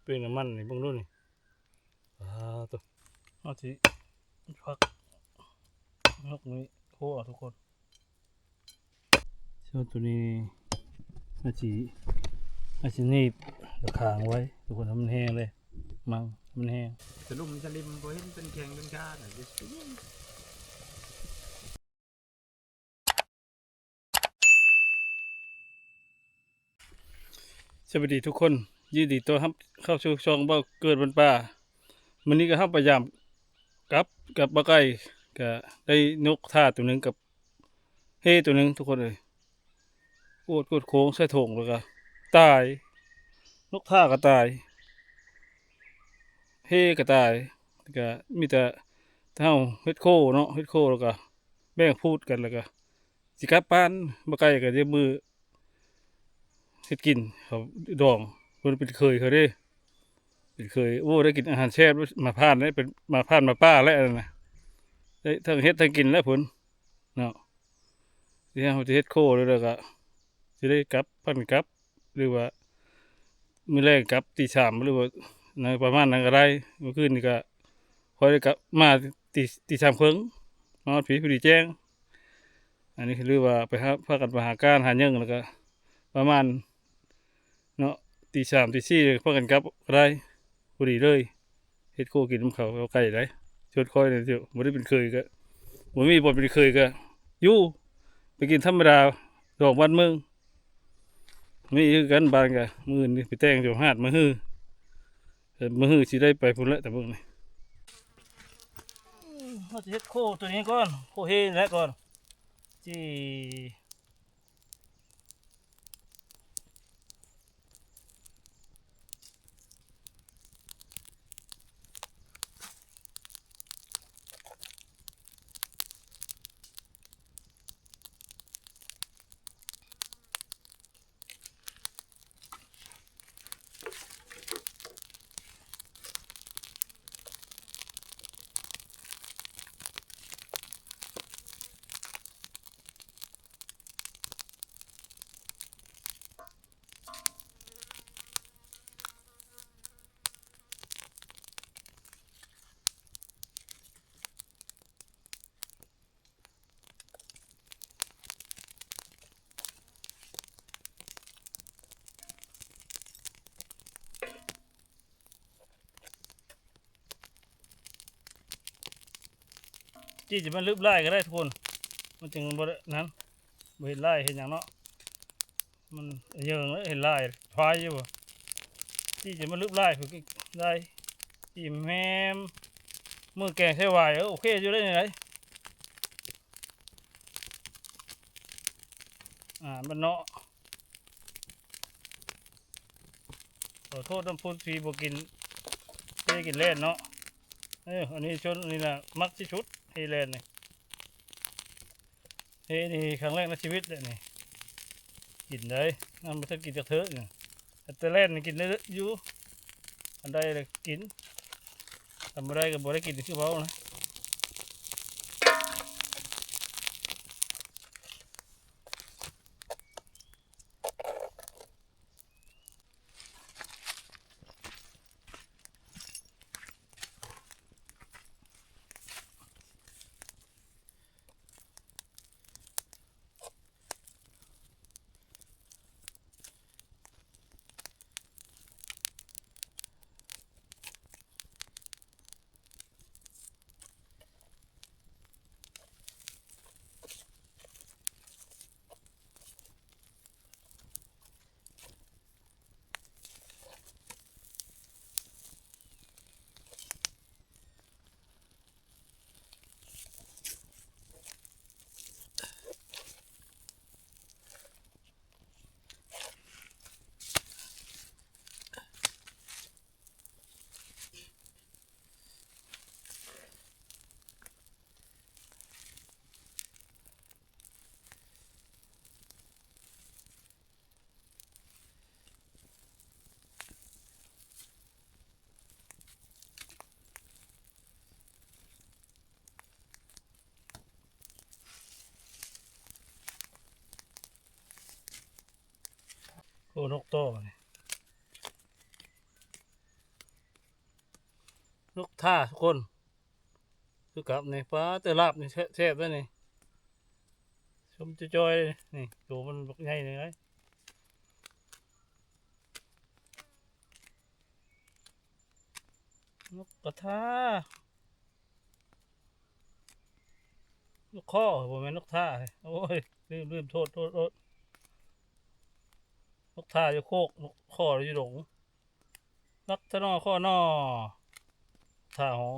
ເປັນນ້ຳມັນນີ້ ເບິ່ງດູນີ້. ປາໂຕ ເຮົາຊິພັກ ຍົກນີ້ໂຄເອົາທຸກຄົນ. ສ່ວນໂຕນີ້ ອາດຊິ ອາດຊິໜີບແລ້ວຄ້າງໄວ້ທຸກຄົນ ໃຫ້ມັນແຫ້ງເລີຍ ມັງ ໃຫ້ມັນແຫ້ງ. ສະຫຼຸມສະລິມ ບໍ່ເຫັນເປັນແຂ້ງເປັນຂານະ. ສະບາຍດີທຸກຄົນ ຍິນດີຕ້ອນຮັບເຂົ້າສູ່ຊ່ອງເບົາເກີດບ້ານປ່າ. ມື້ນີ້ກໍເຮົາໄປຢາມກັບ ກັບບ່າວໄກ່ ກໍໄດ້ນົກທ່າໂຕໜຶ່ງກັບເຮໂຕໜຶ່ງທຸກຄົນເອີຍ. ກວດ ກວດໂຄ້ງໃສ່ຖົງແລ້ວກໍຕາຍ ນົກທ່າກໍຕາຍ ເຮກໍຕາຍ. ກໍມີແຕ່ເຮົາເຮັດໂຄເນາະ ເຮັດໂຄແລ້ວກໍແບ່ງພູດກັນ ແລ້ວກໍຊິກັບບ້ານ. ບ່າວໄກ່ກໍເຮັດມື້ເຮັດກິນ ເຂົາດອງ ເພິ່ນເປັນເຂີຍເຂົາເດ້ ເປັນເຂີຍ. ໂອ້ ໄດ້ກິນອາຫານແຊບ ມາຜ່ານເດ້ ເປັນມາຜ່ານມາປ່າແລ້ວນັ້ນນະ ໄດ້ທັງເຮັດທັງກິນແລ້ວພຸ້ນເນາະ. ທີ່ເຮົາຈະເຮັດໂຄແລ້ວ ແລ້ວກໍຊິໄດ້ກັບ ພາກັນກັບ ຫຼືວ່າມື້ແລງກັບຕີສາມ ຫຼືວ່າ ນະ ປະມານນັ້ນກໍໄດ້. ມື້ຄືນນີ້ກໍຂ້ອຍໄດ້ກັບມາຕີ ຕີສາມເຄິ່ງ ມາຮອດພີ້ພໍດີແຈ້ງ. ອັນນີ້ຄືວ່າໄປຫາ ພາກັນໄປຫາການຫາຫຍັງ ແລ້ວກໍປະມານ ເນາະ ຕີສາມຕີສີ່ພາກັນກັບກໍໄດ້ ພໍດີເລີຍ. ເຮັດຄົວກິນນຳເຂົາ ເຂົາໄກ່ໄດ໋ ຊົດຂ້ອຍນີ້ ບໍ່ໄດ້ເປັນເຂີຍກໍ ບໍ່ມີບ່ອນເປັນເຂີຍກໍຢູ່ ໄປກິນທຳມະດາ ດອກບ້ານເມືອງ ມີຄືກັນ. ບ້ານກໍມື້ອື່ນນີ້ໄປແຕ່ງຢູ່ຫາດມະຮື ເອີ ມະຮືຊິໄດ້ໄປພຸ້ນແຫຼະ. ແຕ່ເບິ່ງນີ້ ເຮົາຊິເຮັດໂຄຕົວນີ້ກ່ອນ ໂຄເຮນີ້ແຫຼະກ່ອນ ຊິ ຈີ້ຈະມັນລຶບຫຼາຍກໍໄດ້ທຸກຄົນ ມັນຈຶ່ງບໍ່ນັ້ນ ບໍ່ເຫັນລາຍເຫັນຫຍັງເນາະ. ມັນເຢິງເລີຍ ເຫັນລາຍພາຍຢູ່ບໍ່? ຈີ້ຈະມັນລຶບຫຼາຍ ໄດ້ ຈີ້ແຮມ ມື້ແກງໃສ່ຫວາຍ ເອີ ໂອເຄຢູ່ໄດ໋ນີ້ໄດ໋. ອ່າ ບ້ານເນາະ ຂໍໂທດນຳຜູ້ທີ່ບໍ່ກິນເຮກິນແລ່ນເນາະ. ເອີ ອັນນີ້ຊົນ ອັນນີ້ນະ ມັກທີ່ສຸດ ເຮແລ່ນນີ້. ເຮນີ້ຄັ້ງແລກໃນຊີວິດເດ້ນີ້ ກິນໄດ້ ຍັງບໍ່ທັນກິນຈັກເທື່ອນີ້. ແຕ່ແລ່ນນີ້ກິນໄດ້ຢູ່ ຄັນໄດ້ລະກິນ ຄັນບໍ່ໄດ້ກໍບໍ່ໄດ້ກິນ ຄືເວົ້ານະ. ໂອ້ ນົກຕໍ່ນີ້. ນົກທ່າທຸກຄົນ ຄືກັບນີ້ ປາ ແຕ່ລາບນີ້ແຊ- ແຊບເດ້ນີ້ ຊົມຈ່ອຍໆເດ້ນີ້ ໂຕມັນບັກໃຫຍ່ນີ້ເດ້ ນົກກະທ່າ ນົກຄໍ່ ບໍ່ແມ່ນນົກທ່າ ໂອ້ຍ ລືມໆ ໂທດໆໆ ນົກທ່າຢູ່ໂຄກ ນົກຄໍ່ຢູ່ດົງ ລັກທະນໍຄໍ່ນໍ ທ່າຫອງ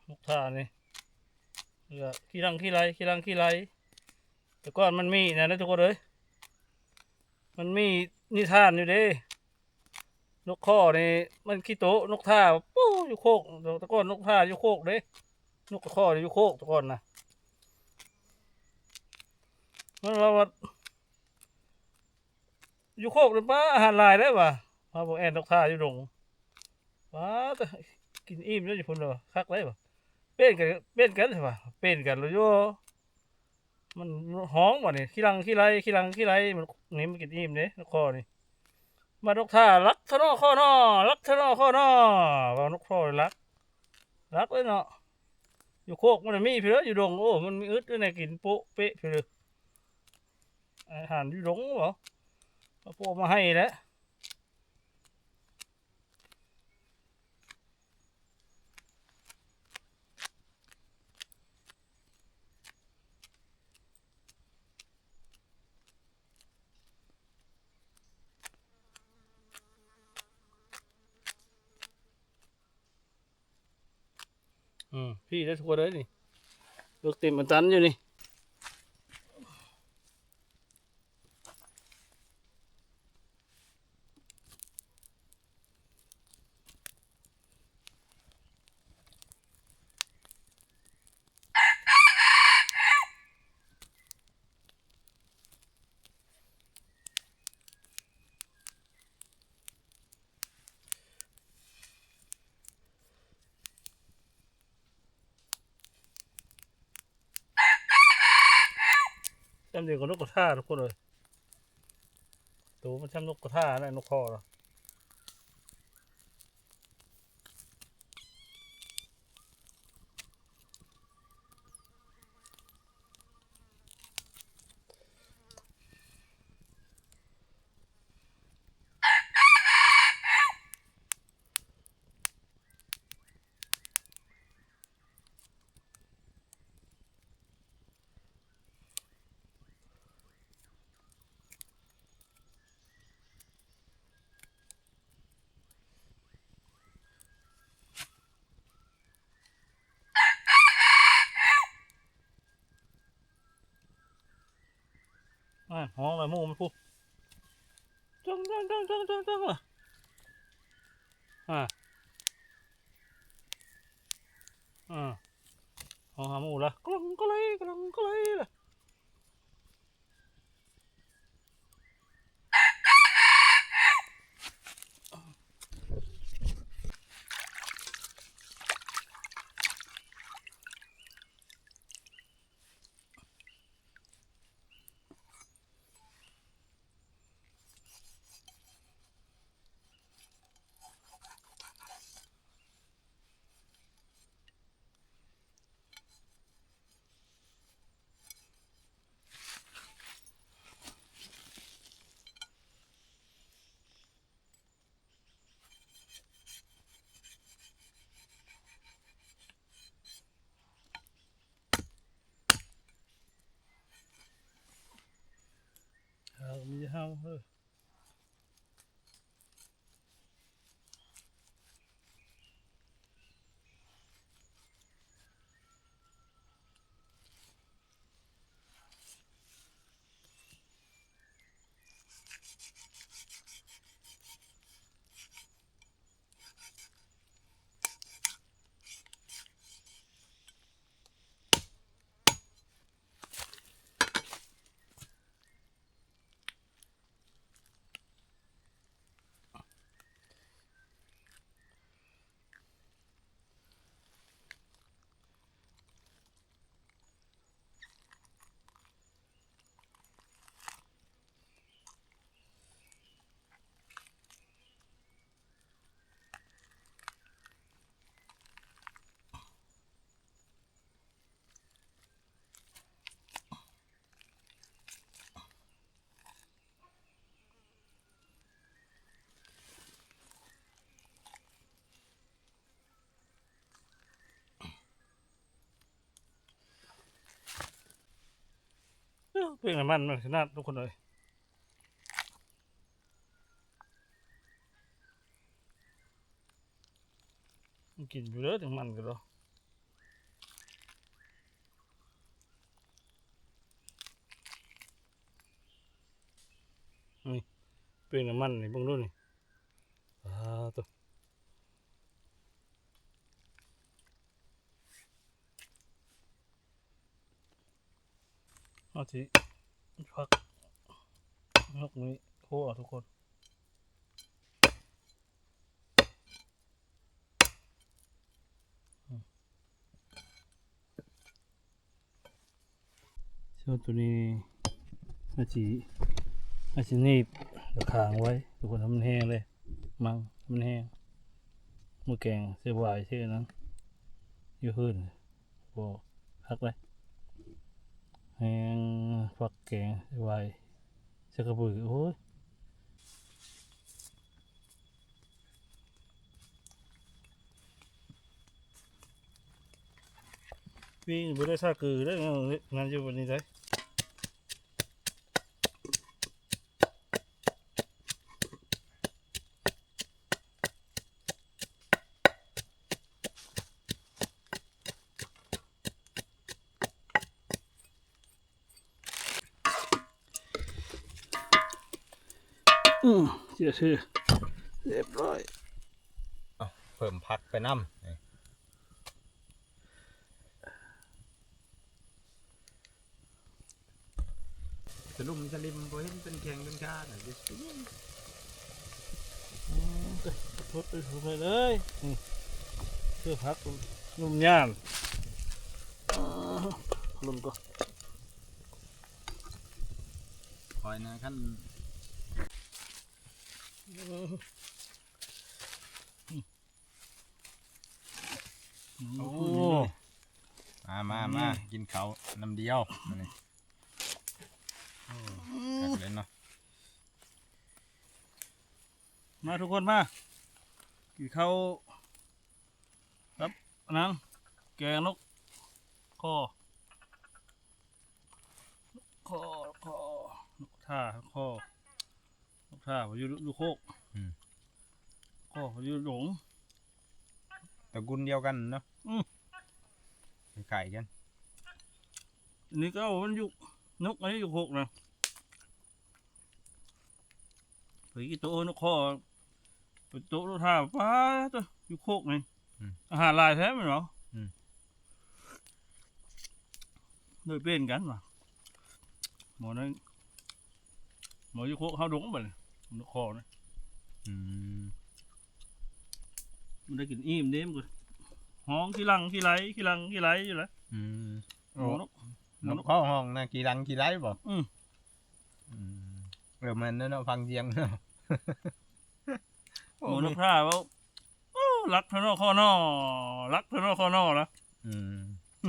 ນົກທ່ານີ້ ແລ້ວກໍຂີ້ລັງຂີ້ໄຫຼ ຂີ້ລັງຂີ້ໄຫຼ ແຕ່ກ່ອນມັນມີນັ້ນນະທຸກຄົນເອີຍ ມັນມີນິທານຢູ່ເດ້ ນົກຄໍ່ນີ້ມັນຂີ້ໂຕະ ນົກທ່າ ປູ້ ຢູ່ໂຄກ ແຕ່ກ່ອນນົກທ່າຢູ່ໂຄກເດ້ ນົກຄໍ່ຢູ່ໂຄກແຕ່ກ່ອນນະ ມັນວ່າ ວ່າ ຢູ່ໂຄກນີ້ ປາ ອາຫານຫຼາຍເດ້ວ່າ ມາບໍ່ແອນນົກທ່າຢູ່ດົງ ປາ ແຕ່ກິນອີ່ມຢູ່ພຸ້ນເດ້ວ່າ ຄັກເດ້ວ່າ ເປັນກັນ ເປັນກັນວ່າ ເປັນກັນແລ້ວຢູ່ ມັນຮ້ອງວ່ານີ້ ຂີ້ລັງຂີ້ໄຫຼ ຂີ້ລັງຂີ້ໄຫຼ ມັນ ນີ້ມັນກິນອີ່ມເດ້ ນົກຄໍ່ນີ້ ມານົກທ່າ ລັກທະນໍຄໍ່ນໍ ລັກທະນໍຄໍ່ນໍ ວ່ານົກຄໍ່ລັກ ລັກເລີຍເນາະ ຢູ່ໂຄກມັນມີພີ້ເດີ ຢູ່ດົງ ໂອ້ ມັນມີອຶດແນວກິນໂປະເປະພີ້ເດີ ອາຫານຢູ່ດົງບໍ ເອົາໂປະມາໃຫ້ແຫຼະ. ອືມ ພີ້ເດີທຸກຄົນເອີຍນີ້ ເລິກເຕັມອັນຕັນຢູ່ນີ້. ສ່ຳດຽວກັບນົກກະທາທຸກຄົນເອີຍ ໂຕມັນສ່ຳນົກກະທານະ ນົກຄໍ່ນະ. ອ່າ ຮ້ອງແລ້ວໝູ່ມັນພຸ້ນ ຈ້ອງໆໆໆໆ ອ່າ ອ່າ ຮ້ອງຫາໝູ່ລະ ກະລ່ອງກະໄລ ກະລ່ອງກະໄລລະ. ເຮົາ ມີເຮົາ ເອີ. ເ ເປັນນ້ຳມັນມັນຂະໜາດທຸກຄົນເອີຍ. ມັນກິນຢູ່ເດີ ແຕ່ມັນກໍດອກ ນີ້ ເປັນນ້ຳມັນນີ້ ເບິ່ງດູນີ້ ປາໂຕ. ເຮົາຊິພັກນົກນີ້ໂຄ ທຸກຄົນ ສ່ວນໂຕນີ້ ເຮົາຊິ ເຮົາຊິໜີບແລ້ວຄ້າງໄວ້ທຸກຄົນ ໃຫ້ມັນແຫ້ງເລີຍ ມັງ ໃຫ້ມັນແຫ້ງ ມື້ແກງໃສ່ຫວາຍ ໃສ່ອັນນັ້ນ ຢູ່ເຮືອນ ບໍ່ຄັກເລີຍ ແຮງຝັກແກງໃສ່ຫວາຍ ໃສ່ກະປຶ້ງ ໂອ້ຍ ປີ້ງບໍ່ໄດ້ສາກືເດ້ ງານຢູ່ບັດນີ້ໄດ. ອືມ ເສຍຊື່ ຮຽບຮ້ອຍ ເອົາ ເພີ່ມຜັກໄປນຳ ສະຫຼຸມສະລິມ ບໍ່ເຫັນເປັນແຂ້ງເປັນຂານະ ອືມ ໂທດໄປເລີຍ ນີ້ ເພື່ອຜັກໜຸ່ມຍານ ລຸ້ນກ່ອນ ຂ້ອຍນະ ຄັນ ໂອ້ ມາ ມາ ມາ ອືມ ກິນເຂົ້ານຳດຽວ ມື້ນີ້ ໂອ້ ຄັກເລີຍເນາະ ມາທຸກຄົນມາ ກິນເຂົ້າກັບອັນນັ້ນ ແກງນົກຄໍ່ ຄໍ່ ຄໍ່ ນົກທ່າ ຄໍ່ ນົກທ່າຢູ່ ຢູ່ໂຄກ ອືມ ຄໍ່ຢູ່ດົງ ຕະກຸນດຽວກັນເນາະ ອືມ ຄ້າຍໆກັນ ອັນນີ້ກໍເອົາມັນຢູ່ ນົກອັນນີ້ຢູ່ໂຄກນະ ໄປກິນໂຕນົກຄໍ່ ໄປໂຕນົກທ່າ ປາໂຕ ຢູ່ໂຄກນີ້ ອືມ ອາຫານຫຼາຍແທ້ແມ່ນບໍ່ ອືມ ໂດຍເປັນກັນວ່າ ໝໍນັ້ນ ໝໍຢູ່ໂຄກເຮົາດົງບັດນີ້ ນົກຄໍ່ນະ ອືມ ມັນໄດ້ກິນອີ່ມເດ້ ມັນກໍຮ້ອງຂີ້ຫຼັ່ງຂີ້ໄຫຼ ຂີ້ຫຼັ່ງຂີ້ໄຫຼຢູ່ແຫຼະ ອືມ ໝໍນົກ ນົກເຂົ້າຫ້ອງນະ ກີ່ຫຼັງກີ່ໄຫຼບໍ່? ອືມ ອືມ ເອີ ແມ່ນແລ້ວເນາະ ຟັງສຽງເນາະ ໝໍນົກທ່າເວົ້າ ໂອ້ ລັກເທາະນໍຄໍນໍ ລັກເທາະນໍຄໍນໍລະ ອືມ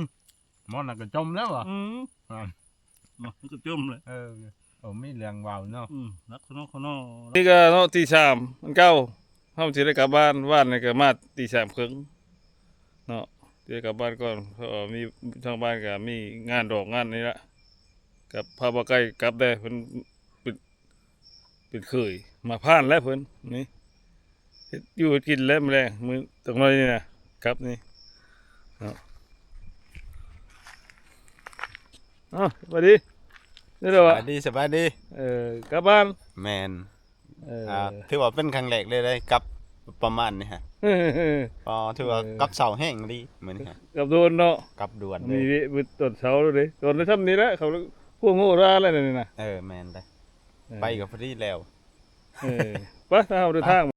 ໝໍນັ້ນກໍຈົ່ມແລ້ວບໍ່? ອືມ ອ່າ ໝໍນັ້ນກໍຈົ່ມແລ້ວ ເອີ ໂອ້ ມີເລື່ອງເວົ້າເນາະ ອືມ ລັກເທາະນໍຄໍນໍ ນີ້ກໍເນາະ ຕີສາມ ອັນເກົ່າ ເຮົາຊິໄດ້ກັບບ້ານ ວານນີ້ກໍມາຕີສາມເຄິ່ງເນາະ ຊິໄດ້ກັບບ້ານກ່ອນ ເພາະວ່າມີ ທາງບ້ານກໍມີງານດອກງານນີ້ລະ ກັບພາບ່າວໄກ່ກັບແດ່ ເພິ່ນເປັນ ເປັນເຂີຍມາຜ່ານແລ້ວເພິ່ນ ນີ້ ເຮັດຢູ່ເຮັດກິນແລ້ວ ມື້ແລງ ມື້ຈັກໜ້ອຍນີ້ນະ ກັບນີ້ເນາະ ເອົ້າ ສະບາຍດີ ນີ້ແຫຼະຫວາ ສະບາຍດີ ສະບາຍດີ ເອີ ກັບບ້ານ ແມ່ນ ເອີ ອ່າ ຖືວ່າເປັນຄັ້ງແລກເລີຍໄດ໋ ກັບປະມານນີ້ຮະ ເອີ ອໍ ຖືວ່າ ເອີ ກັບເຊົາແຮງອີ່ຫຼີມື້ນີ້ຮະ ກັບດ່ວນເນາະ ກັບດ່ວນເລີຍ ມີເວະມື້ຕອນເຊົ້າເລີຍເດ້ ຕອນນັ້ນຊ່ຳນີ້ແຫຼະ ເຂົາພວກໂຫລາແລ້ວນີ້ນະ ເອີ ແມ່ນເດ້ ເອີ ໄປກໍພໍດີແລ້ວ ເອີ ໄປ ຖ້າເຮົາເດີນທາງ